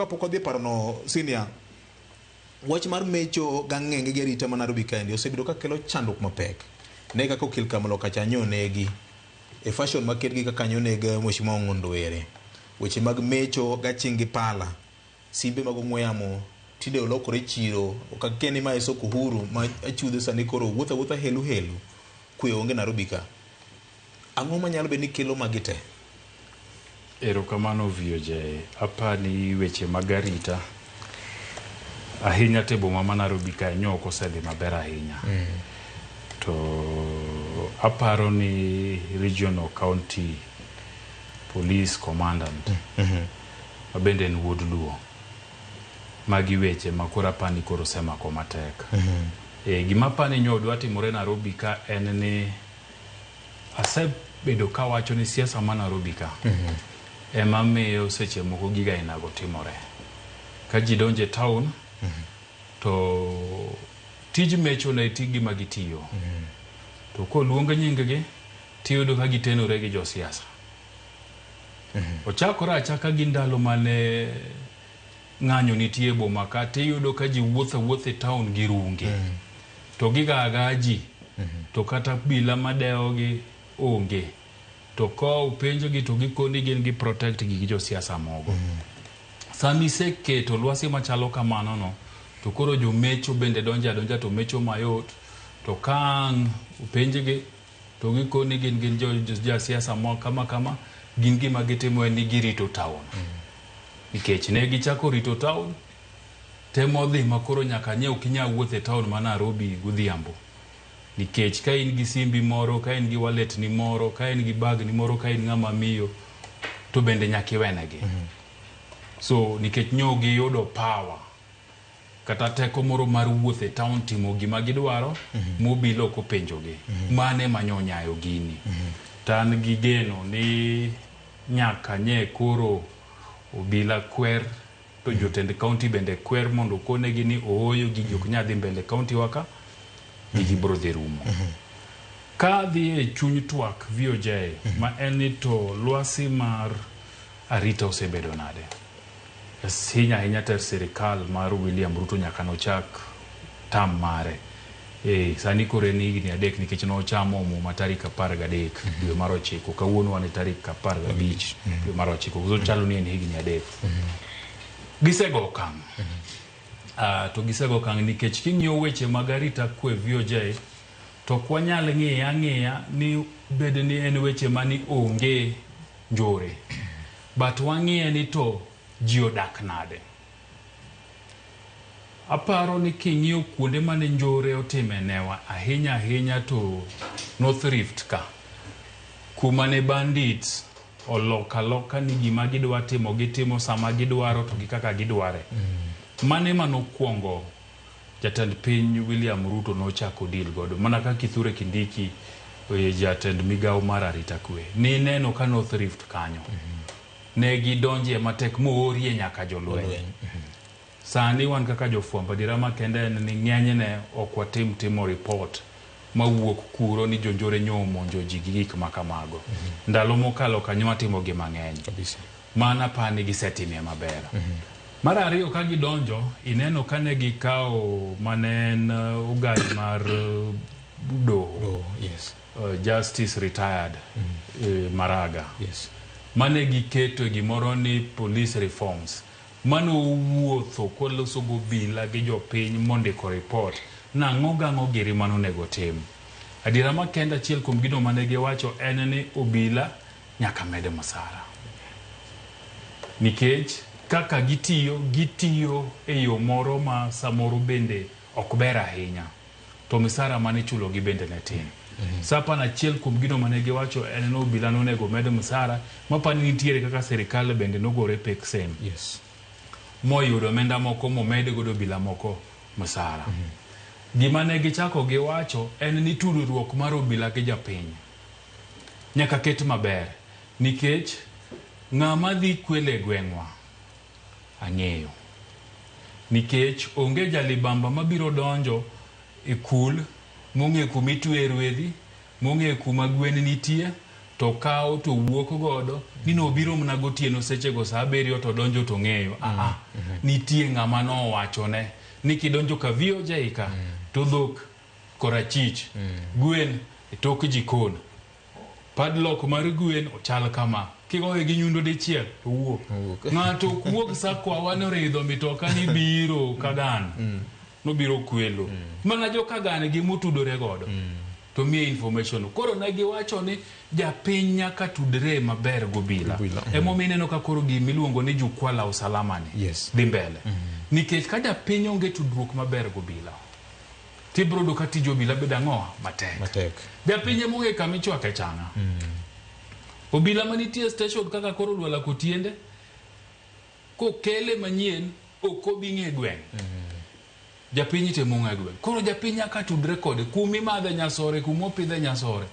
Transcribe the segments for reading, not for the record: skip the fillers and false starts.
kapok odhi e parono senior, wach mar mecho gang'enge gi arita ma Nairobi kaendi osebedo ka kelo chandruok mapek. Ne kaka okil Kamaloka cha nyonegi e fashion maket gi kaka nyoneg Mheshimiwa Ong'ondo Were. Weche mag mecho gaching' gi pala, simbe mag ong'we yamo tinde olokore chiro. Ok akia ni mae soko huru ma achudhe sani koro wuotho awuotha helu helu. Kwe onge Nairobi ka. Ang'o manyalo bedo ni kelo magi te? Erokamano VOJ. Apani weche mag arita ahinya te boma ma Nairobi kae nyo ok osedhi maber ahinya. To aparo ni regional county police commandant ma bende en wuod Luo. Magi weche ma koro apani koro osemako matek. Gima apani nyo dwa timore Nairobi ka en ni asebedo kawacho ni siasa ma Nairobi ka ema miyo seche moko giga ainago timore. Ka ji donjo e town to tij mecho ne ti gima gitiyo. To koluong nying gi tiyudo ka gitenore gi josiasa. Ochakore achaka gi ndalo mane ng'anyo nitie e boma ka tiyudo ka ji wuotho awuotha e town gi runge. To giga aga ji. To kata bila madewogi onge. To ka openjogi to gikoni gin gi protect gi gi josiasa mogo. Sama iseketo lwasi machalo kamano no, to koro jomecho bende donjo adonja to mecho mayot. To ka ang' openjgi to gikoni gin gin josiasa mo kama kama, gin gima gitimo en ni girito town. Nikech ne gichako rito town, temo dhi ma koro nyaka nye ok inyal wuotho e town ma Nairobi godhiambo. Nikech ka in gi simbi moro, ka in gi wallet ni moro, ka in gi bag ni moro, ka in ng'ama miyo, to bende nyaka iwenegi. So nikech nyo giyudo power kata teko moro mar wuotho e town timo gima gidwaro mobilo ok openjogi. Mano ema nyo onyayo gini. To an gi geno ni nyaka nye koro obila kwer to jotend county bende kwer mondo okonegi ni ooyo gigi ok nyal dhi mbele county wa ka gigi biro dhi rumo. Ka dhi e chuny twak VOJ ma en ni to lwasi mar arita osebedo nade? Ahinya ahinya ter sirikal mar William Ruto nyaka nochak term mare. Sani koro en higni 3 nikech nochamo muma tarik 13 dwe mar 9. Kawuono wan e tarik 15 dwe mar 9. So chalo ni en higni 3. Gisego okang'. To gisego okang' nikech king'iyo weche mag arita kwe VOJ to ok wanyal ng'iye ang'iya ni bed ni en weche mani onge njore. But wang'iye ni to ji odak nade. Aparo ni king'iyo kuonde mane njore otime newa ahinya ahinya to North Rift ka kuma ne bandits oloko aloka ni gima gidwa timo gitimo sama gidwaro to gi kaka gidware. Mano ema nokwongo jatend piny William Ruto nochako deal godo mana ka Kithure Kindiki jatend migawo mar arita kwe. Nineno ka North Rift kanyo ne gidonje matek moorie nyaka jolweny. Sani wan kaka jofwambo adiera makende en ni ng'enyne ok watim timo report mawuok kuro ni jonjore nyo omonjo ji gi gik makamago. Ndalo mokalo kanyo watimo gi mang'eny. Mano apani gisetime maber. Mar ariyo ka gidonjo, ineno ka ne gikawo mane en ogai mar doho. Justice retired Maraga. Mane giketo gimoro ni police reforms. Mano owuotho koloso gobila gi jopiny mondiko report nang'o gang'o giri manonego tim. Adiera makende achiel kuom gino mane giwacho en ni obila nyaka med msara. Nikech kaka gitiyo, gitiyo e yo moro ma samoro bende ok ber ahinya. To misara mane ichulogi bende ne tin. Sa apani achiel kuom gino mane giwacho en ni obila nonego med msara, mapani nitiere kaka sirikal bende nogore pek sem. Moyudo omenda moko momed godo obila moko msara. Gima ne gichako giwacho en ni tudruok mar obila gi japiny nyaka ket maber nikech ng'ama dhi kwelo e gweng'wa ang'eyo. Nikech onge jalibamba mabiro donjo e kul mong'e kuma itweye rwedhi, mong'e kuma gwen nitie, To kawo to wuok godo ni nobiro mana gotieno sechego saa abiriyo to donjo to ng'eyo. Nitie ng'ama nowachone ni kidonjo ka VOJ ka to dhok korachich, gwen e tok jikon, padlock mar gwen ochal kama, kigoye gi nyundo dichiel to wuok. Ng'ato ok wuog sakwawa noridho mitoka ni biro Kagan, nobiro kwelo. Mana jo Kagan gi motudore godo to miye information. Koro ne giwacho ni japiny nyaka tudre maber gobila. Emomiyo ineno ka koro gimiluongo ni jukwaa la usalama ni dhi mbele. Nikech ka japiny onge tudruok maber gobila, tibiro yudo ka tij obila bedo ang'o? Matek. Japiny ema ong'e kama ichwake changa. Obila manitie station kaka koro Lwala Kotiende, kokele manyien ok obi ng'e gweng'. Japiny to ema ong'e gweng'. Koro japiny nyaka tudre kode kuma imadhe nyasore, kuma opidhe nyasore.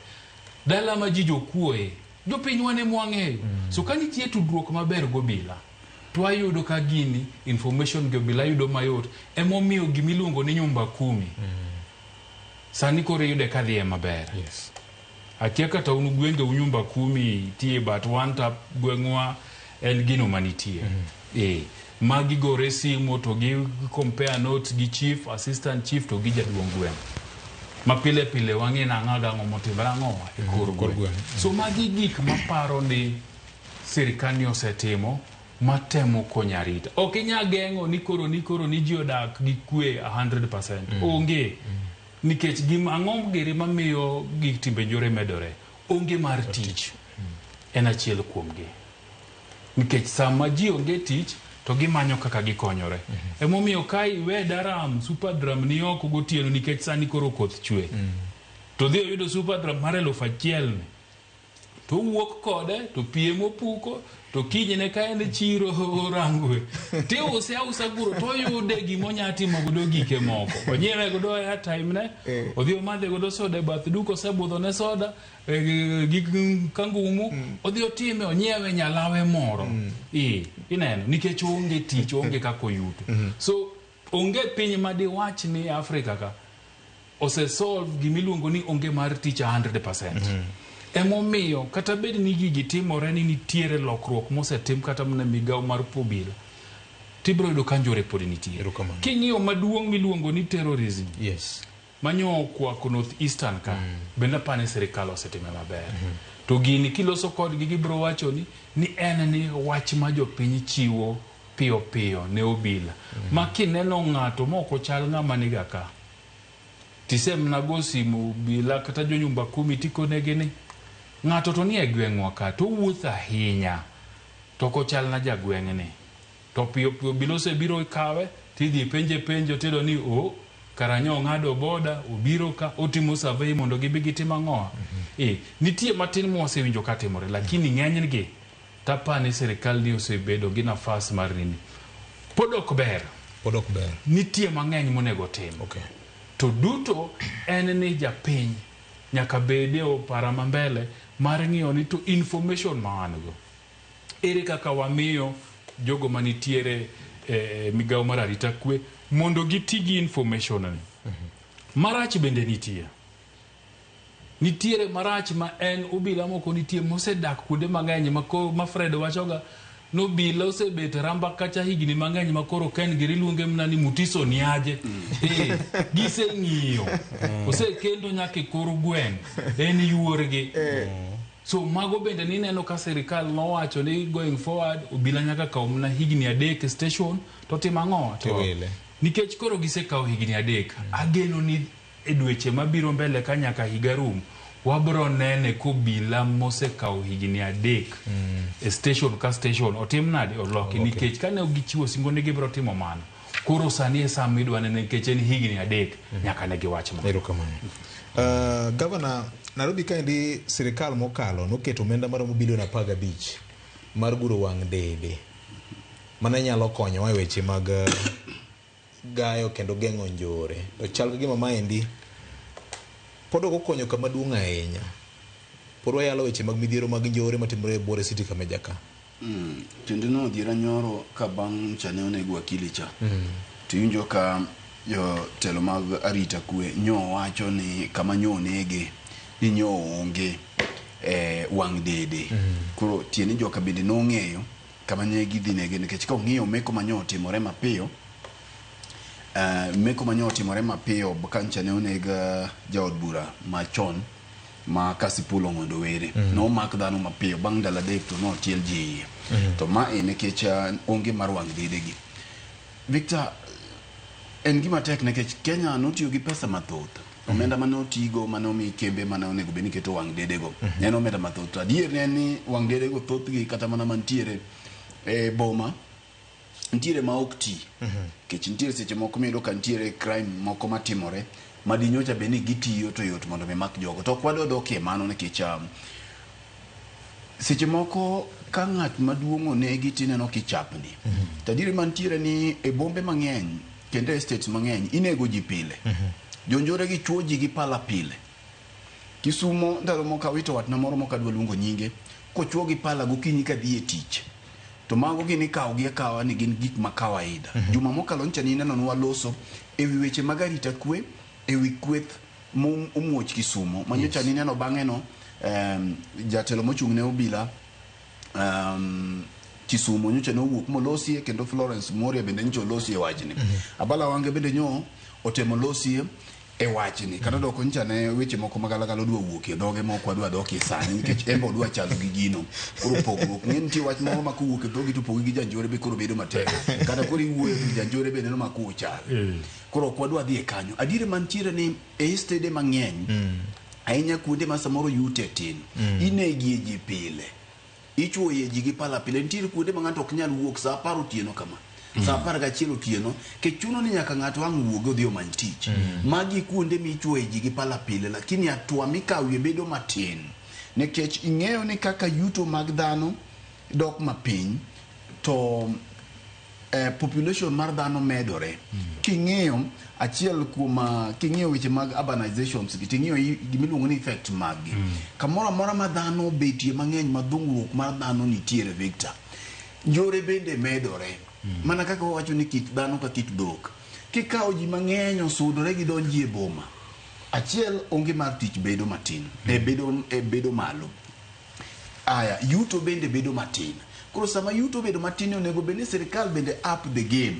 Dala ma ji jokuoye, jopiny wan ema wang'eyo. So ka nitie tudruok maber gobila, to wayudo ka gini information gi obila yudo mayot. Emomiyo gimiluongo ni nyumba kumi sani koro iyude ka dhiye maber. Akia kata un gwenge u nyumba kumi tie, but wan ta gweng'wa en gino manitie. Magi gore simu to gi compare notes gi chief, assistant chief to gi jaduong' gweng'. Ma pile pile wang'e nang'o gang'o motimore ang'o e kor gweng'. So magi gik maparo ni sirikal ni osetimo matemo konyo arita. Ok inyal geng'o ni koro ni ji odak gi kwe 100%. Onge. Nikech gima ang'o giri mamiyo gik timbe njore medore? Onge mar tich. En achiel kuomgi. Nikech sama ji onge tich to gimanyo kaka gikonyore. Emomiyo ka iwe daram super drum ni oko gotieno nikech sani koro koth chwe. To dhi oyudo super drum mar 1000 ni. To wuok kode to pie mopuko to kinyne ka en chiro Rangwe. Tiuse ausa kuro to oyude gimonya timo godo gike moko. Onyiewe godo airtime ne, odhi omadhe godo soda e bath duka, osebudho ne soda gi kangumu, odhi otime onyiewe nyalawe moro. Ineno nikech onge tich, onge kaka oyuto. So onge piny madiwach ni Afrika ka osesolve gimiluongo ni onge mar tich 100%. Emomiyo kata bed ni gigi timore ni nitiere lokruok mosetim kata mana migawo mar obila, tibiro yudo ka njore pod nitie. King'iyo maduong' miluongo ni terrorism, manyo okwako North Eastern ka, bende apani sirikal osetime maber. To gini kiloso kodgi gibiro wacho ni en ni wach ma jopiny chiwo piyo piyo ne obila. Ma kineno ng'ato mok ochal ng'ama niga ka, tisemna go simu obila kata jo nyumba kumi tikonegi ni ng'ato to nie gweng'wa ka to owuotho ahinya to ok ochal na jagweng'ni. To piyo piyo obila osebiro kawe tidhi penje penjo tiyudo ni o karanyo ong'ado boda obiro ka otimo survey mondo gibi gitim ang'o. Nitie matin mwasewinjo katimore lakini ng'enygi tapani sirikal ni osebedo gi nafas mar nini. Pod ok ber. Pod ok ber. Nitie mang'eny monego tim. To duto en ni japiny nyaka bede opara mambele mar ng'iyo ni to information ma wan go. Ere kaka wamiyo jogo manitiere migawo mar arita kwe mondo giti gi information ni. Marach bende nitie. Nitiere marach ma en obila moko nitie mosedak kuonde mang'eny ma Fred wachoga nobila osebet ramba kacha higni mang'eny ma koro ken giri luonge mana ni Mutiso niaje. Giseng'iyo. Osekendo nyaka e kor gweng'. En yuorgi. So mago bende nineno ka sirikal nowacho ni going forward obila nyaka kaw mana higni 3 station to timo ang'o? To nikech koro gisekawo higni 3, ageno ni e dweche mabiro mbele ka nyaka higa rum wabro nene kobila mosekawo higni 3 e station ka station otim nade oloki. Nikech kane gichiwo singo ni gibiro timo mano, koro sani e sama idwa nene nikech en higni 3 nyaka ne giwach mano. Erokamano. Governor, Nairobi kaendi sirikal mokalo noketo omenda maromo bilion 15 mar guro wang' dede mane nyalo konyowa e weche mag gayo kendo geng'o njore. To chal ka gima maendi pod ok okonyo kama duong' ahinya. Pod wayalo weche mag midhiero mag njore matimore e Buore City Kameja ka. Kendo no odhiera nyoro ka bang' cha ne onego wakili cha. To iwinjo ka jotelo mag arita kwe nyo wacho ni kama nyo onege ni nyo onge. wang' dede. Koro tieni joka bende nong'eyo kama ne gidhi nege, nikech ka ong'iyo meko manyo otimore mapiyo, meko manyo otimore mapiyo ka ncha ne oneg jaod bura machon ma Kasipul Ong'ondo Were. Nomak dhano mapiyo, bang' ndalo 3 to notiel ji iye. To ma e nikech onge mar wang' dede gi. Victor, en gima tek nikech Kenya notiyo gi pesa mathoth. Omenda mane otigo mane omi kembe mane onego bed ni keto wang' dedego en omenda mathoth. To adier ne en ni wang' dedego thothgi kata mana mantiere e boma nitiere ma ok ti. Nikech nitiere seche moko miyudo ka nitiere crime moko matimore ma dinyocha bed ni gitiyo to yot mondo mi mak jogo. To ok wadwa dokie mano nikech seche moko ka ng'at maduong' onegi tineno kichapni. To adieri mantiere ni e bombe mang'eny kendo e states mang'eny inego ji pile. Jonjore gi chuo ji gi pala pile. Kisumo ndalo moko awito watna moro mok adwa luongo nyinge, kochuo gi pala gokinyi kadhi e tich. To mago gin ikawo gi akawa ni gin gik ma kawaida. Juma mokalo ncha nineno nwaloso ewi weche mag arita kwe, ewi kweth momuoch Kisumo. Manyocha nineno bang'e no jatelo mochung' ne obila Kisumo nyocha nowuok molosie, kendo Florence Moria bende nyocha olosie wachni. Abala Wange bende nyo otemo losie e wachni. Kata doko nyocha ne weche moko magalagala odwa wuok e dhoge ma ok wadwa dokie sani nikech en be odwa chalo gi gino. Koro pogruok ng'e nitie wach moro ma kowuok e dhogi to pogi gi janjore be koro bedo matek. Kata koro iwuoyo to janjore be neno ma kuchal. Koro ok wadwa dhi e kanyo. Adieri mantiere ni e estede mang'eny ahinya kuonde ma samoro yute tin, inegie ji pile. Ichuoye ji gi pala pile. Nitiere kuonde ma ng'ato ok nyal wuok saa 10 otieno kama. Saa 11 otieno, kech chuno ni nyaka ng'ato ang' wuogi odhi omany tich. Magi kuonde michuoye ji gi pala pile, lakini hatua mikawie bedo matin. Nikech ing'eyo ni kaka yuto mag dhano dok mapiny, to population mar dhano medore. King'iyo achiel kuom king'iyo weche mag urbanizations gi, ting'iyo gimiluongo ni effect mag gi. Kamoro amora ma dhano obetie mang'eny ma dhungruok mar dhano nitiere, Victor, njore bende medore. Mana kaka wawacho ni kit dhano ka kit dhok. Kikawo ji mang'eny osudore gidonji e boma, achiel onge mar tich bedo matin, bedo malo. Aya, yuto bende bedo matin. Koro sama yuto bedo matin, onego bed ni sirikal bende up the game.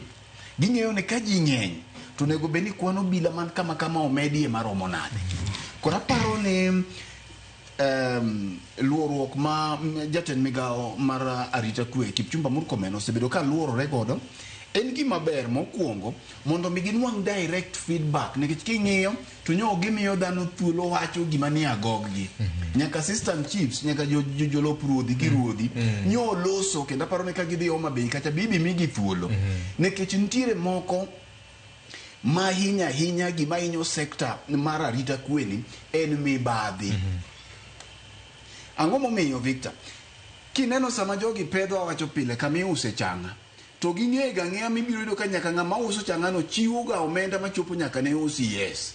Ging'eyo ni ka ji ng'eny, to onego bed ni kwan obila man kama kama omedie maromo nade. Koro aparo ni luoruok ma jatend migawo mar arita kwe Kipchumba Murkomen osebedo ka luorore godo en gima ber mokwongo mondo mi ginwang' direct feedback, nikech king'iyo to nyo gimiyo dhano thuolo wacho gima nie agog-gi. Nyaka assistant chiefs, nyaka jolup ruodhi gi ruodhi nyo loso, kendo aparo ni ka gidhi Homa Bay kacha bibi migi thuolo, nikech nitiere moko ma ahinya ahinya gima hinyo sekta mar arita kwe ni en mibadhi. Ang'o momiyo, Victor? Kineno sama jogi pedho, awacho pile, kama iuse chang'a, to ging'e ga ang'eya mibiro yudo ka nyaka ng'ama uso chang'ano chiwo ga omenda machopo nyaka ne OCS.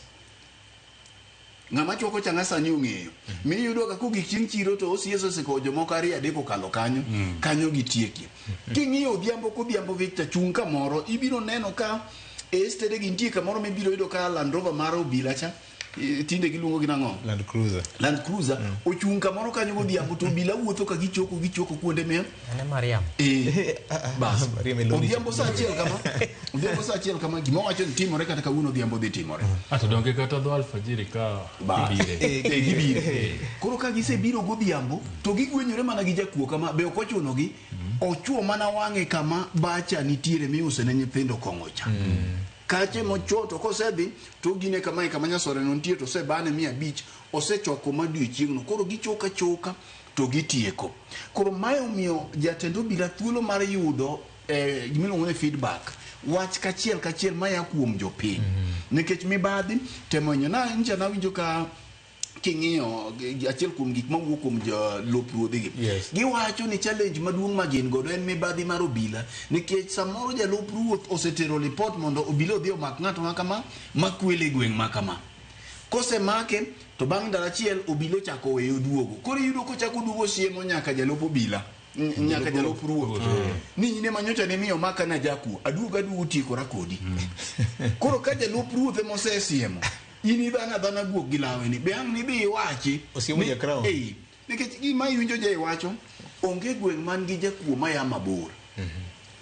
Ng'ama chwako chang'a sani ong'eyo. Miyudo ga kogik chieng' chiro to OCS osekowo jomoko 2 3 okalo kanyo, kanyo gitiekie. King'iyo odhiambo kodhiambo, Victor, chung' kamoro, ibiro neno ka e estede gi nitie kamoro mibiro yudo ka Land Rover mar obila cha, tinde giluongo gi nang'o? Land Cruiser. Land Cruiser ochung' kamoro kanyo godhiambo, to obila wuotho ka gichoko gichoko kuonde me Ane Mariam. Bas. Mariam e lori. Odhiambo saa 1 kama, odhiambo saa 1 kama, gima wacho ni timore kata kawuono odhiambo dhi timore. Ato donge kata dho alfajiri ka Bas. ibire. Gibiro. Koro ka gisebiro godhiambo to gigwenyore mana gi jakuo kama be ok ochunogi, ochuo mana wang'e kama bacha nitiere miuse ne nyithindo kong'o cha. Kache mochuo to kosedhi to gine kama kama nyasore no nitie to osebane 500, osechoko madiochieng'no. Koro gichoka choka to gitieko. Koro mae omiyo jatend obila thuolo mar yudo gimiluongo ni feedback, wach kachiel kachiel maya kuom jopiny, nikech mibadhi temo hinyo na ncha nawinjo ka king'iyo achiel kuom gik mawuok kuom jolup ruodhigi. Giwacho ni challenge maduong' ma gin godo en mibadhi mar obila, nikech samoro jalup ruoth osetero lipot mondo obila odhi omak ng'ato ma kama makwele e gweng' ma kama. Kosemake to bang' ndalo achiel obila ochako weye oduogo. Koro iyudo kochako oduogo siemo nyaka jalup obila, nyaka jalup ruoth ni in ema nyocha nimiyo maka na jakuo, aduogo aduogo tiekora kodi. Koro ka jalup ruoth ema osesiemo, in idhana dhana guok gi lawe ni be ang' nidhi iwachi Osiemo ja Crown. Nikech gima iwinjo Jay wacho, onge gweng' man gi jakuo maya mabor.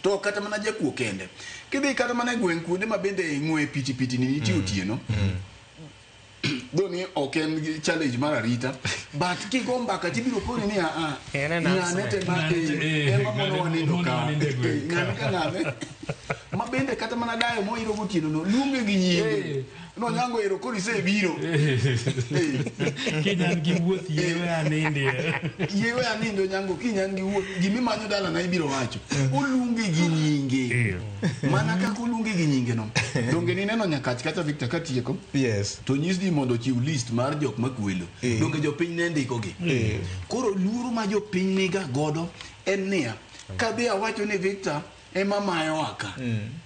To kata mana jakuo kende. Kidhi kata mana e gweng' kuonde ma bende ng'we piti piti ni nitie otieno. Dho ni ok en gi challenge mar arita, but kigo mbaka tibiro koni ni aa, En ng'ane announcement. te ma Ng'ane te, ema mono ng'ane wanindo mono ka. wanindo e gweng' ka. Ng'ane ka ng'ane. Ma bende kata mana dayo moiro gotieno no luonge gi nyinge. Nonyango ero koro isebiro. Kinyan gi wuoth yiewe anindie. Yiewe anindo nyango kinyan gi wuoth gimimanyo dalana ibiro wacho. Oluonge gi nyinge. Mana kaka oluonge gi nyinge no. Donge nineno Nyakach kacha Victor katieko? Yes. To nyis ji mondo ochiw list mar jok makwelo. Donge jopiny ne ndikogi? Koro luoro ma jopiny niga godo en niya, kadhi awacho ni Victor ema mayowa ka.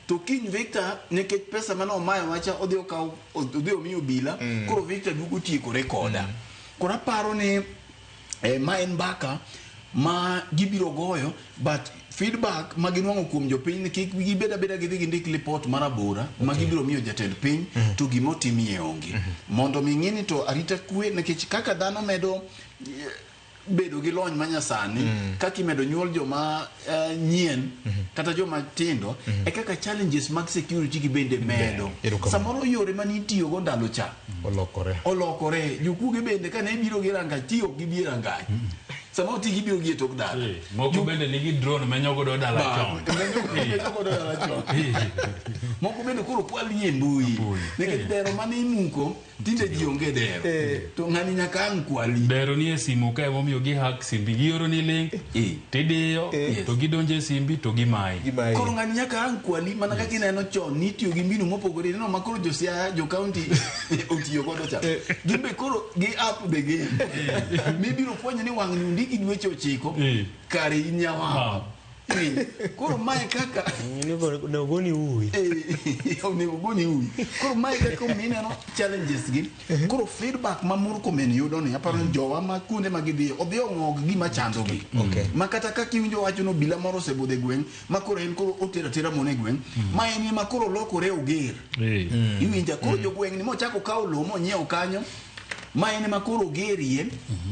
To kiny Victor nikech pesa mane omayowa cha odhi okaw odhi omiyo obila, koro Victor duogo tiekore koda. Koro aparo ni ma en mbaka ma gibiro goyo, but feedback ma ginwang'o kuom jopiny ni kik gibed abeda gidhi gindik lipot mar abora ma gibiro miyo jatend piny to gima otimie onge. Mondo mi ng'e ni to arita kwe nikech kaka dhano medo bedo gi lony manyasani, kaka imedo nyuol joma nyien kata joma tindo, e kaka challenges mag security gi bende medo. Erokamano. Samoro yore mane itiyogo ndalo cha Olokore. olokore. Jokuoge bende kane biro gi rangach ti ok gibi e rangach, samoro ti gibiro gi e tok dala. Moko bende nigi drone menyo godo dala chon. Menyo godo dala chon. Moko bende koro kwali e mbui Mbui. nikech dero mane imuko tinde ji onge dero to ng'ani nyaka ang' kwali. Dero ni e simu ka emomiyo gi hack simbi gioro ni link tidiyo to gidonjo e simbi to gimayi. Gimayi. Koro ng'ani nyaka ang' kwali mana kaka ineno chon nitiyo gi mbinu mopogore ineno ma koro josiaya jo county otiyo godo cha gin be koro gi up the game mibiro fwenyo ni wang'ni ondiki dweche 9 kare in nyawawa. Koro mae kaka Onego goni uwi. Onego goni uwi. Koro mae kaka omiyo ineno challenges gi. Koro feedback ma Murkomen yudo ni aparo ni jowa ma kuonde ma gidhiye odhi ong'og gima chandogi. Ma kata kaka iwinjo wacho no obila moro osebudho e gweng' ma koro en koro otero atera mon e gweng' ma en ema koro lokore oger. Iwinja koro jogweng' ni mochako kawo lowo monyiewo kanyo ma en ema koro ogerie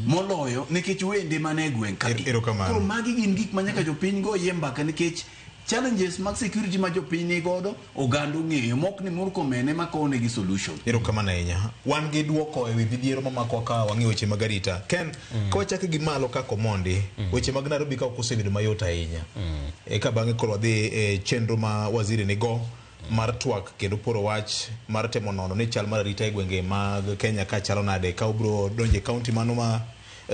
moloyo nikech wende mane e gweng' ka. Erokamano. Koro magi gin gik ma nyaka jopiny go yie mbaka nikech challenges mag security ma jopiny ni godo oganda ong'eyo mok ni Murkomen ema konegi solution. Erokamano ahinya. Wan gi duoko ewi midhiero mamakwa ka wang'iyo weche mag arita. Ken, ka wachako gi malo kaka Omondi, weche mag Nairobi ka ok osebedo mayot ahinya. Eka bang'e koro wadhi e chenro ma waziri nigo mar twak kendo poro wach mar temo nono ni chal mar arita e gwenge mag Kenya ka chalo nade ka obiro donjo e kaunti mano ma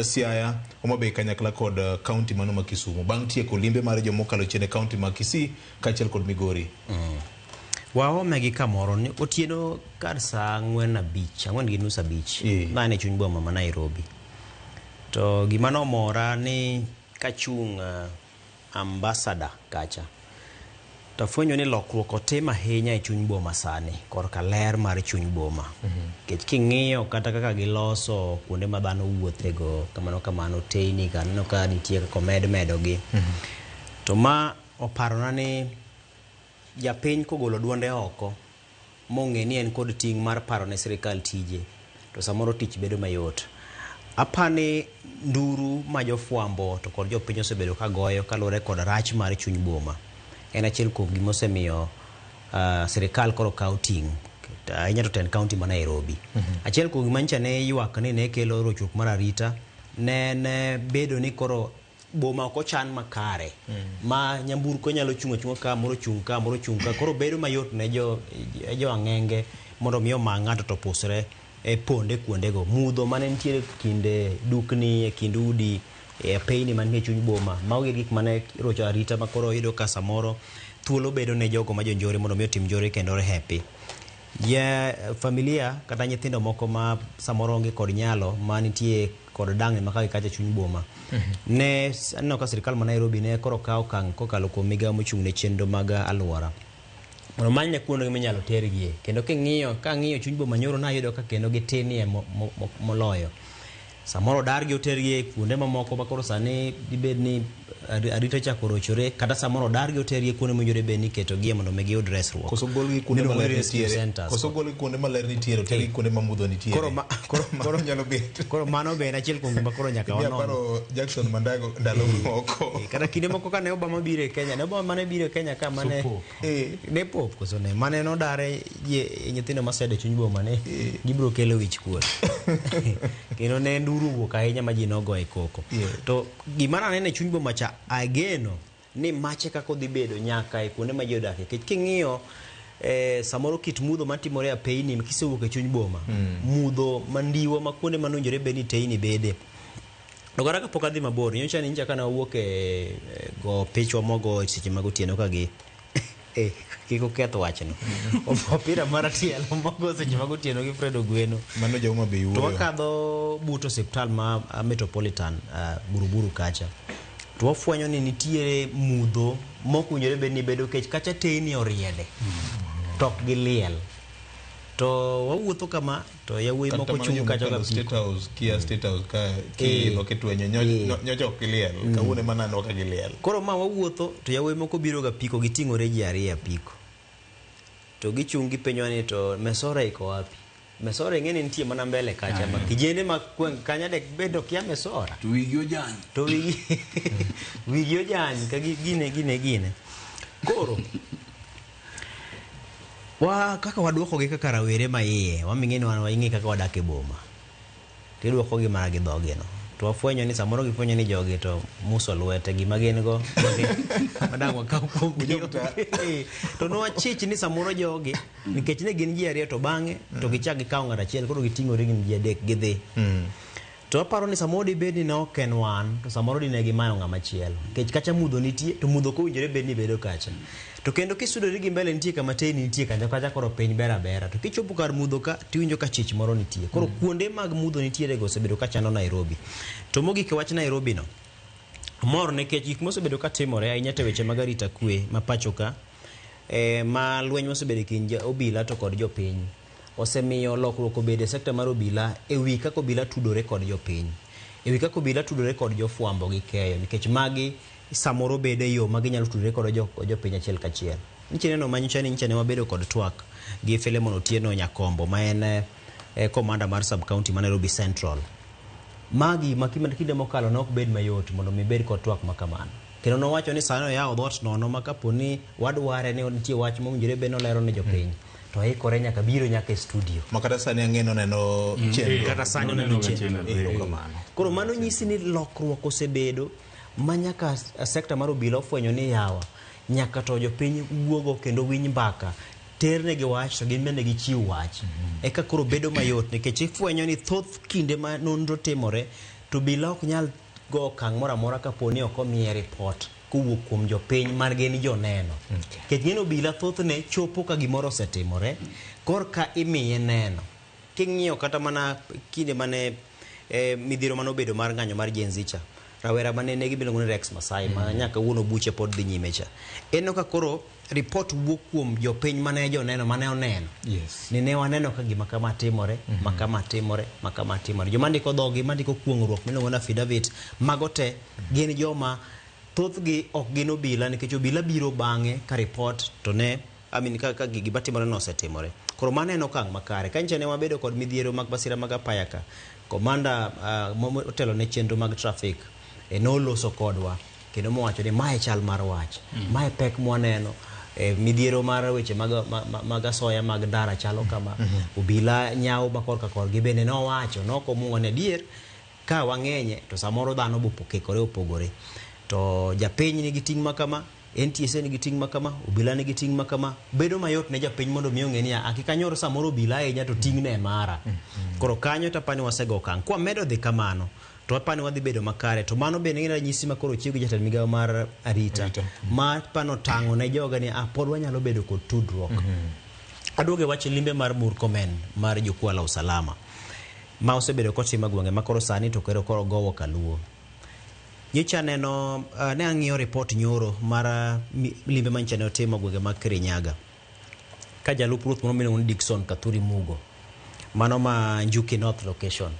Siaya, Homa Bay kanyakla kod kaunti mano ma Kisumu bang' tieko limbe mar jomokalo chien e kaunti ma Kisii kaachiel kod Migori. Waome gi kamoro ni otieno kar saa 4:30, 4:30 5, na en e chuny boma ma Nairobi. To gima nomora ni kachung' ambassador kacha to afwenyo ni lokruok otim ahinya e chuny boma sani korka ler mar chuny boma. Nikech king'iyo kata kaka giloso kuonde ma dhano wuothego kamano kamano, teyni ka aneno ka nitie kaka omed medogi. To ma oparona ni japiny kogolo duonde oko mong'e ni en kod ting' mar paro ne sirikal tije to samoro tich bedo mayot. Apani nduru ma jofwambo to kod jopiny osebedo ka goyo kaluwore kod rach mar chuny boma en achiel kuom gima osemiyo sirikal koro kawo ting' ahinya to tend kaunti ma Nairobi. Achiel kuom gima nyocha ne ywak ni ne kelo rochruok mar arita ne en bedo ni koro boma ok ochan makare ma nyamburko nyalo chung' achung'a ka moro chung' ka moro chung' ka koro bedo mayot ne jo ang'enge mondo mi oma ng'ato to pusre e ponde kuondego. Mudho mane nitiere kind dukni e kind udi e apeyni mantie e chuny boma mago gin gik mane rocho arita ma koro iyudo ka samoro thuolo bedo ne jogo ma jonjore mondo mi otim njore kendo hepi. Ja familia kata nyithindo moko ma samoro onge kod nyalo manitie kod dang'ni ma ka gi kacha e chuny boma. Ne aneno ka sirikal ma Nairobi ne koro kawo okang' kokalo kuom migawo mochung' ne chenro mag alwora mondo omanyne kuonde minyalo tergie. Kendo king'iyo kang'iyo chuny boma nyoro nayudo ka kendo gitinie moloyo. Samoro odargi otergi e kuonde mamoko ma koro sani dibed ni arita chako rochore kata samoro odargi otergi kuonde mowinjore bed ni iketogie mondo mi giyud resruok. Koso golgi kuonde Miluongo maler ni rescue nitiere. centers. Koso golgi kuonde maler nitiere, otergi kuonde ma mudho nitiere. Koro ma- Mano nyalo bet. Koro mano be en achiel kuom gima koro nyaka Mi wanon. aparo Jackson Mandago ndalo moko. Kata kinde moko kane Obama biro e Kenya, ne Obama mane biro e Kenya ka mane So ne pop koso ne mane nodare nyithindo masedo e chuny boma ne gibiro kelo wich kuot. Kendo ne nduru owuok ahinya ma ji nogoye koko. Yeah. To gima naneno e chuny boma cha ageno ni mache kaka odhi bedo nyaka e kuonde ma ji odakie. Nikech king'iyo samoro kit mudho matimore e apeyni kisewuok e chuny boma, mudho mandiwa ma kuonde manowinjore bed ni teyni bede. To kata kapok adhi mabor, nyocha ni nyicha kane wawuok e go pichwa mogo e seche mag otieno ka gi kik uketh wachno. Opira mar tielo mogo seche mag otieno gi Fred Ogweno. Mano jo Homa Bay To wuoyo. wakadho but osiptal ma Metropolitan Buruburu kacha. To wafwenyo ni nitiere mudho mok owinjore bed ni bedo kech kacha teyni oriede. To ok giliel. To wawuotho kama to yawuoyi Kata moko mana chung' joma kacha okalo ga State House, kia State House ka kiidho kitwenyo nyocha ok giliel. Kawuono ema naneno ka giliel. Koro ma wawuotho to yawuoyi moko biro ga apiko giting'ore ji ariyo e apiko. To gichung' gipenjo ni to Mesora iko wapi? Mesora ing'e ni nitie mana mbele kacha ma kijende ma gweng' kanya dek bed okia Mesora. To wigi ojany. To wigi wigi ojany ka gine gine gine. Koro wa kaka waduokogi kaka rawere ma iye, waming'e ni wan wang'e kaka wadak e boma. Tiduokogi mana gi dhogi no. To wafwenyo ni samoro gifwenyo ni jogi to muso lwete gima gin go madang' wakaw kuom gi. To nwachich ni samoro jogi nikech ne gin ji ariyo to bang'e to gichak gikawo ng'at achiel koro giting'ore gin ji adek gidhi. To aparo ni samoro dibed ni ne ok en wan to samoro dine gimayo ng'ama chielo. Nikech kacha mudho nitie to mudho ok owinjore bed ni bedo kacha. To kendo kisudori gi mbele nitie kama teyni nitie kanyo kacha koro piny ber abera. To kichopo kar mudho ka tiwinjo ka chich moro nitie. Koro kuonde mag mudho nitiere go osebedo ka chando Nairobi. To mogik e wach Nairobi no, mor nikech gik mosebedo ka timore ahinya to weche mag arita kwe ma pacho ka, ma lweny mosebedo e kind obila to kod jopiny osemiyo lokruok obedo e sekta mar obila e wi kaka obila tudore kod jopiny, e wi kaka obila tudore kod jofwambo gi keyo, nikech magi samoro bedo e yo ma ginyalo tudore kod jopiny achiel kachiel. Nitie neno manyocha ni nyicha ne wabedo kod twak gi Philemon Otieno Nyakombo ma en komanda mar sub county ma Nairobi Central. Magi ma kinde mokalo ne ok bed mayot mondo mi bed kod twak ma kamano. Kendo nowacho ni sani oyawo dhoot nono ma kapo ni wadware ni nitie wach mowinjore bed nolero ne jopiny, to oikore nyaka biro nyaka e studio. Ma kata sani ang'e noneno chenro. Kata sani Noneno oneno ga chenro. chenro. Erokamano. Koro mano nyisi ni lokruok osebedo ma nyaka sekta mar obila ofwenyo ni yawa nyaka to jopiny wuogo kendo winj mbaka, ternegi wach to gin bende gichiw wach. Eka koro bedo mayot nikech ifwenyo ni thoth kinde ma nonro timore to obila ok nyal go okang' moro amora kapo ni ok omiye report kowuok kuom jopiny man gin joneno. Nikech ng'eny obila thothne chopo ka gimoro osetimore, korka imiye neno. King'iyo kata mana kinde mane midhiero mane obedo mar ng'anyo mar Gen Z cha, rawera mane negi miluongo ni Rex Masai ma nyaka wuon obuche pod dhi nyime cha. En ka koro report wuok kuom jopiny mane joneno mane oneno. Yes. Ni ne waneno ka gima kama timore, ma kama timore, ma kama timore. Joma ndiko dhogi, ma ndiko kuong'ruok miluongo ni affidavit, mago te gin joma thothgi ok gin obila nikech obila biro bang'e ka report to ne I mean, ka gima timore no osetimore. Koro mano en okang' makare. Ka nyicha ne wabedo kod midhiero mag masira mag apaya ka, komanda motelo ne chenro mag traffic noloso kodwa kendo mowacho ni mae chal mar wach, mae pek mwaneno, midhiero mar weche mag asoya mag ndara chalo kama, obila nyawo ma korka korgi bende nowacho, nokomung'o ni adier ka wang'enye to samoro dhano bo okekore opogore. To japiny nigi ting' ma kama, NTSA nigi ting' ma kama, obila nigi ting' ma kama, bedo mayot ne japiny mondo mi ong'e ni kik anyor samoro obila ahinya to ting'ne mara. Koro kanyo to apani wasego okang'. Kwamedo dhi kamano, to apani wadhi bedo makare. To mano bende en ranyisi ma koro ochiw gi jatend migawo mar arita, ma pano tang'o ne joga ni pod wanyalo bedo kod tudruok. Aduogo e wach limbe mar Murkomen mar jukwaa la usalama ma osebedo kotimo e gwenge ma koro sani to koro gowo kaluo. Nyocha neno ne ang'iyo report nyoro mar limbe manyicha ne otimo gwenge mag Kirinyaga ka jalup ruoth moro miluongo ni Dickson Kathuri Mugo, mano ma Njuki North location,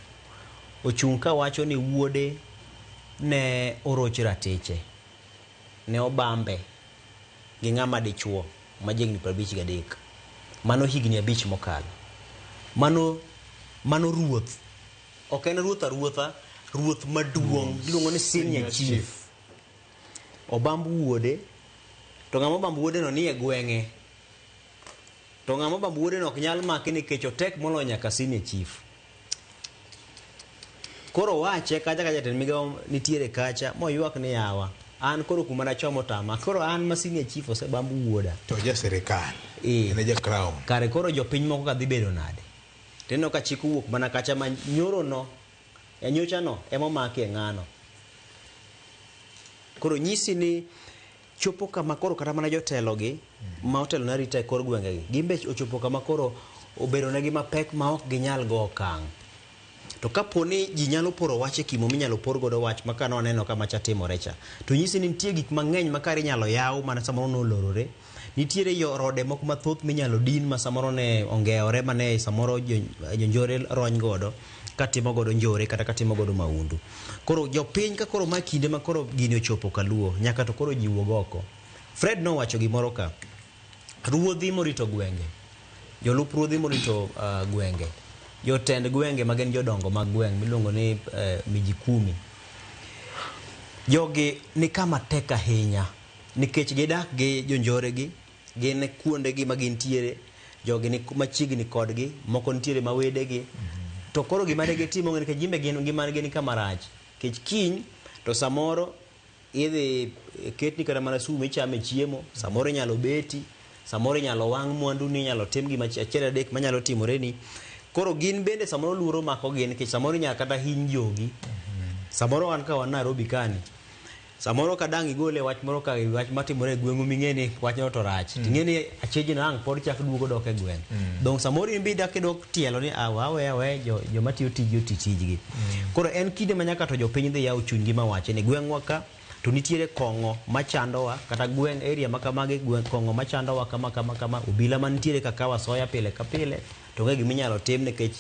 ochung' kawacho ni wuode ne oroch ratiche ne obambe gi ng'ama dichuo ma jahigni 53. Mano higni 5 mokalo. Mano ruoth. Ok en ruoth aruotha, ruoth maduong' iluongo ni senior chief. Obamb wuode, to ng'ama obamb wuode no nie gweng'e. To ng'ama obamb wuode no ok nyal make nikech otek moloyo nyaka senior chief. Koro wache kacha ka jatend migawo nitiere kacha moywak ni yawa. An koro kuma nachomo tama. Koro an ma senior chief osebamb wuoda. To ja sirikal. En ja crown. Kare koro jopiny moko ka dhi bedo nade? Tineno ka chik owuok mana kacha ma nyoro no, e nyocha no ema omaki e ng'ano. Koro nyisi ni chopo kama koro kata mana jotelo gi ma otelo ne arita e kor gwenge gi, gin be ochopo kama koro obedo negi mapek ma ok ginyal go okang'. To kapo ni ji nyalo poro wach e kimo minyalo por godo wach ma ka nwaneno ka macha timore cha, to nyisi ni nitie gik mang'eny ma kare inyalo yaw mana samoro nolorore. Nitiere rode moko mathoth minyalo din ma samoro ne ongewore ma ne samoro jonjore rony godo katimo godo njore kata katimo godo maundu. Koro jopiny ka koro ma kinde ma koro gini ochopo kaluo, nyaka to koro ji wuog oko. Fred nowacho gimoro ka, ruodhi morito gwenge, jolup ruodhi morito gwenge, jotend gwenge ma gin jodongo mag gweng' miluongo ni miji kumi. Jogi ni kama tek ahinya nikech gidak gi jonjore gi, gin kuondegi ma gintiere, jogi ni machiegni kodgi, moko nitiere ma wedegi. To koro gima ne gitimo nikech gin be gin ngimagi ni kama rach. Nikech kiny to samoro idhi ketni kata mana sum ichame chiemo, samoro inyalo beti, samoro inyalo wang' mwandu ni, inyalo tim gima achiel adek manyalo timoreni. Koro gin bende samoro luoro mako gin nikech samoro inyalo kata hiny jogi. Samoro wan ka wan Nairobi kani, samoro ka dang' igole wach moro ka wach matimore e gweng'u ming'e ni wachno to rach. Ting'e ni acheji no ang' pod chak duogo dok e gweng'. Dong' samoro in be idak idok tielo ni awa we joma tiyo tijgi oti tijgi. Koro en kinde ma nyaka to jopiny dhi yaw chunygi mawachi ni gweng'wa ka to nitiere kong'o machandowa kata gweng' area ma kamagi gweng' kong'o machandowa kama kama kama, obila mantiere ka kawa soya pile ka pile to onge gima inyalo tim nikech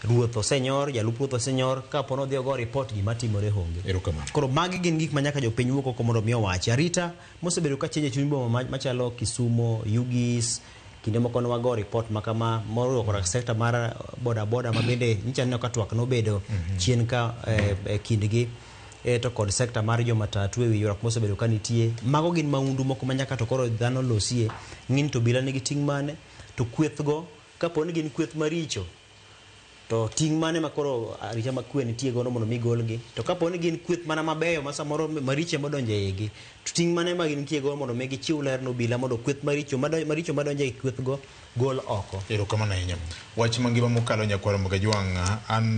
ruoth osenyor, jalup ruoth osenyor, kapo nodhi ogo report gima timore onge. Erokamano. Koro magi gin gik ma nyaka jopiny wuok oko mondo mi owachi. Arita mosebedo ka chenjo e chuny boma machalo Kisumo, Ugis, kinde moko ne wago report ma kama moriwo koda sekta mar boda boda ma bende nyicha aneno ka twak nobedo chien ka e kindgi. To kod sekta mar jomatatu e wi ywak mosebedo ka nitie. Mago gin maundu moko ma nyaka to koro dhano losie. Ng'in to obila nigi ting' mane, to kweth go kapo ni gin kweth maricho to ting' mane ma koro arita ma kwe nitie godo mondo mi golgi. To kapo ni gin kweth mana mabeyo ma samoro maricho modonjo e igi, to ting' mane ma gintie godo mondo mi gichiw ler ne obila mondo kweth maricho maricho madonjo e kweth go gol oko. Erokamano ahinya. Wach mangima mokalo nyakwar Mgajwang', an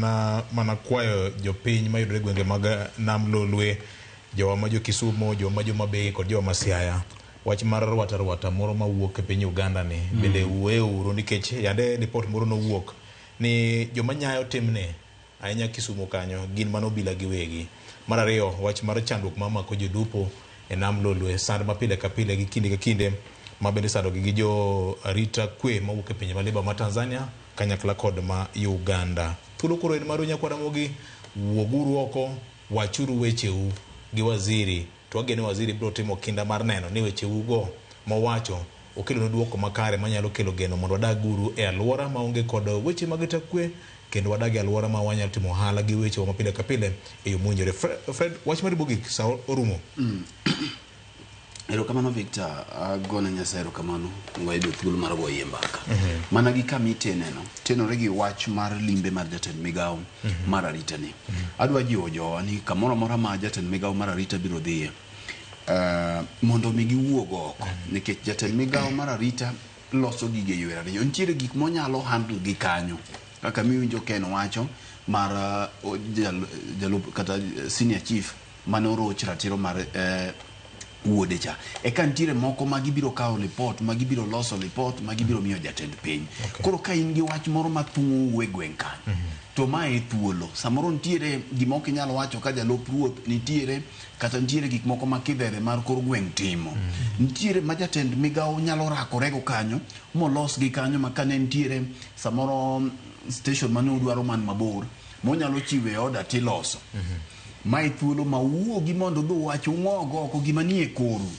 mana kwayo jopiny mayudore e gwenge mag Nam Lolwe, jowa ma jo Kisumo, jowa ma jo Homa kod jowa ma Siaya. Wach mar rwata rwata moro mawuok e piny Uganda ni bende wuoyeuru nikech yande ripot moro nowuok ni joma nyayo timne ahinya Kisumo kanyo gin mana obila giwegi. Mar ariyo, wach mar chandruok mamako jolupo e Nam Lolwe, sand ma pile ka pile gi kinde ka kinde ma bende sandogi gi jo arita kwe mawuok e pinje maliba ma Tanzania kanyakla kod ma Uganda. Thuolo koro en maru nyakwar Ramogi, wuoguru oko, wachuru wecheu gi waziri. To wageno waziri biro timo kinda mar neno ni wecheu go mowacho okelo duoko makare manyalo kelo geno mondo wadag uru e alwora maonge kod weche mag arita kwe kendo wadag e alwora ma wanyalo timo ohala gi wechewa ma pile ka pile e yo mowinjore. Fred, wach mari mogik sa orumo. Erokamano Victor, agone Nyasaye erokamano wayudo thuolo mar goyie mbaka. Mana gi kama iteneno, tenore gi wach mar limbe mar jatend migawo mar arita ni. Adwa jiwo jowa ni kamoro amora ma jatend migawo mar arita biro dhiye, mondo mi giwuog oko, nikech jatend migawo mar arita loso gige yore ariyo. Nitiere gik monyalo handle gi kanyo, kaka miwinjo Ken wacho mar jalup kata senior chief mane oroch ratiro mar wuode cha. Eka nitiere moko ma gibiro kawo report, ma gibiro loso report, ma gibiro miyo jatend piny. Koro ka in gi wach moro mathung'ou e gweng' kanyo, to mae e thuolo. Samoro nitiere gima ok inyal wacho ka jalup ruoth nitiere, kata nitiere gik moko ma kidhere mar kor gweng' timo. Nitiere ma jatend migawo nyalo rakorego kanyo, molos gi kanyo ma kane nitiere samoro station mane udwaro man mabor, monyalo chiwe order tiloso. Mae thuolo ma wuogi mondo udhi uwach ung'og oko gima nie koru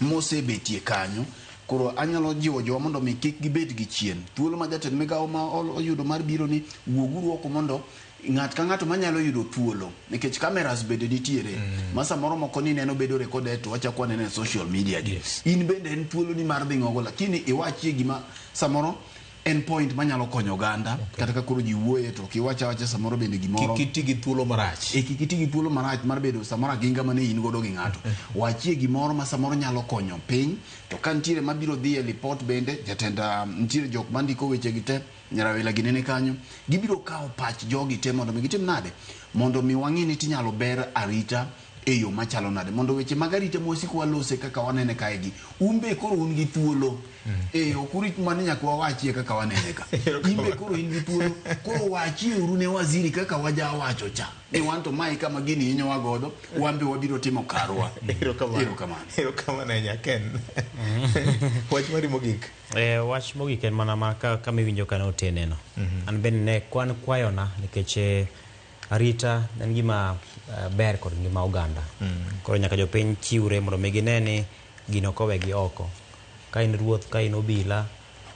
mosebetie kanyo. Koro anyalo jiwo jowa mondo mi kik gibed gi chien. Thuolo ma jatend migawo ma oyudo mar biro ni wuoguru oko mondo ng'at ka ng'ato manyalo yudo thuolo nikech cameras bende nitiere ma samoro moko ni neno bedo recorded to wachako waneno e social media gi. In bende en thuolo ni mar dhi ng'ogo lakini iwachie gima samoro en point manyalo konyo oganda kata ka koro ji wuoye to ok iwach awacha samoro bende gimoro Kik iti gi thuolo marach. E kik iti gi thuolo marach mar bedo samoro aginga mane in godo gi ng'ato. Wachie gimoro ma samoro nyalo konyo piny to ka nitiere mabiro dhi e lipot bende jatend nitiere jok mandiko weche gi te Nyarawila ginene kanyo gibiro kawo pach jogi te mondo mi gitim nade mondo mi wang'i ni tinyalo ber arita e yo machalo nade mondo weche mag arita mwasiko walose kaka wanene kae gi un be koro un gi thuolo e ok urit mana nyaka wawachie kaka wanene ka in be koro in gi thuolo koro wachie uru ne waziri kaka wajawacho cha ni wan to mae kama gini hinyowa godo wan be wabiro timo karwa. Erokamano. Erokamano. Erokamano ahinya Ken. Wach mari mogik. Wach mogik en mana ma kama iwinjo ka ne oteneno. An bende ne kwan kwayona nikech arita en gima ber kod ngima oganda. Koro nyaka jopiny chiwre mondo mi gine ni gino ok owegi oko. Ka in ruoth, ka in obila,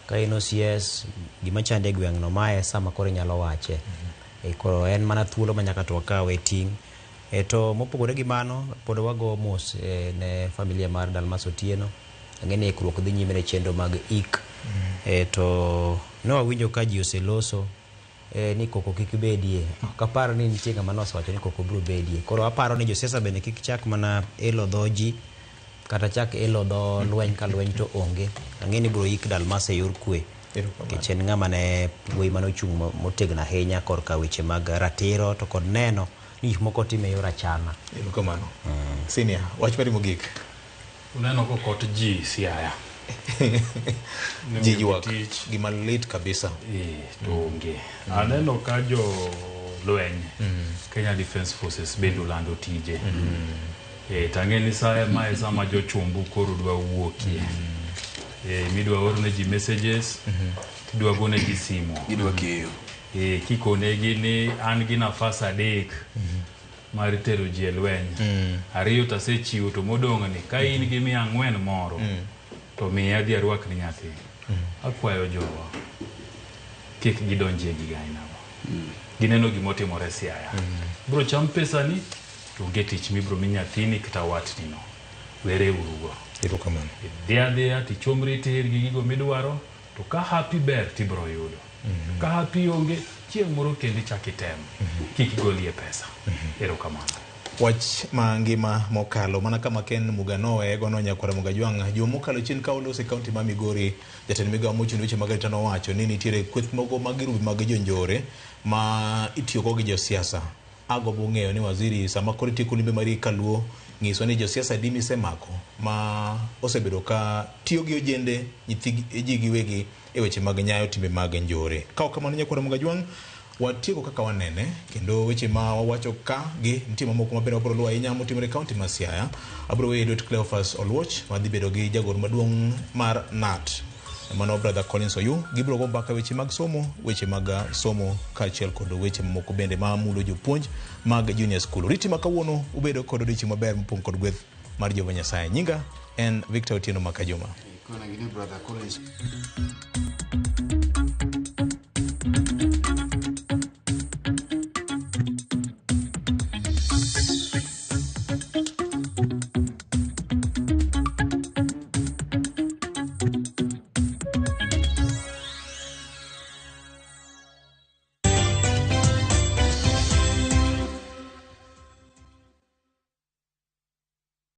ka in OCS, gima chandi e gweng'no mae sama koro inyalo wache. Koro en mana thuolo ma nyaka to wakawe ting'. To mopogore gi mano, pod wago mos ne familia mar Dalmas Otieno. Ang'e ni ikruok dhi nyime ne chenro mag ik. To ne wawinjo ka ji oseloso ni koko kik bedie. Ok apar ni nitie ng'ama nosewacho ni koko biro bedie. Koro aparo ni josiasa bende kik chak mana elo dho ji kata chak elo dho lweny ka lweny to onge. Ang'e ni biro ik Dalmas e yor kwe. Nikech en ng'ama ne wuoyi mane ochung' motegno ahinya korka weche mag ratiro to kod neno ni gik moko otim e yor achana. Erokamano. Senior, wach mari mogik. Uneno kokot ji Siaya. Ji ywak gima lit kabisa. To onge. Aneno ka jo lweny Kenya Defence Forces bende olando tije. Tang'e ni sa mae sama jochumbu koro dwa wuokie. Midwa orne ji messages, tidwa gone ji simu. Gidwa keyo. Kikonegi ni an gi nafas 3 mar tero ji e lweny. 2 to asechiwo to modong' ni ka in gi 400 moro to miya adhi arwak ni nyathi. Akwayo jowa kik gidonjie gi ainago. Gineno gimotimore Siaya. Bro cham pesani to onge tich mibro mi nyathini kata watni no. Were urugo. Erokamano. Idhi adhiya tichomri tir gi gigo midwaro to ka happy ber tibro yudo. Ka happy onge chieng' moro kendo ichak item. Kik igolie pesa. Erokamano. Wach mangima mokalo mana kama Ken Muga nowe gono nyakwara Muga Jwang' juma mokalo chien ka olose kaunti ma Migori jatend migawo mochung' weche mag arita nowacho ni nitiere kweth moko mag grup mag jonjore ma itiyogo gi josiasa. Agombo ng'eyo ni waziri sama koro itieko limbe mari kaluo ng'iswa ni josiasa adi misemako ma osebedo ka tiyo gi ojende nyithi ji giwegi e weche mag nyayo timbe mag njore. Ka ok kamano nyakwara Muga Jwang' watieko kaka wanene kendo weche ma wawacho ka gi nitie mamoko mabende wabiro luwo ahinya motimore e kaunti ma Siaya. Abiro weyo lwet Cleophas Oluoch madhi bedo gi jagoro maduong' mar KNUT mano brother Collins Oyu. Gibiro go mbaka weche mag somo, weche mag somo kaachiel kod weche mamoko bende ma mulo jopuonj mag junior school. Riti ma kawuono ubedo kod odiochieng' maber mopong' kod gweth mar Jehova Nyasaye. Nyinga en Victor Otieno Makajuma. Kona gine brother Collins.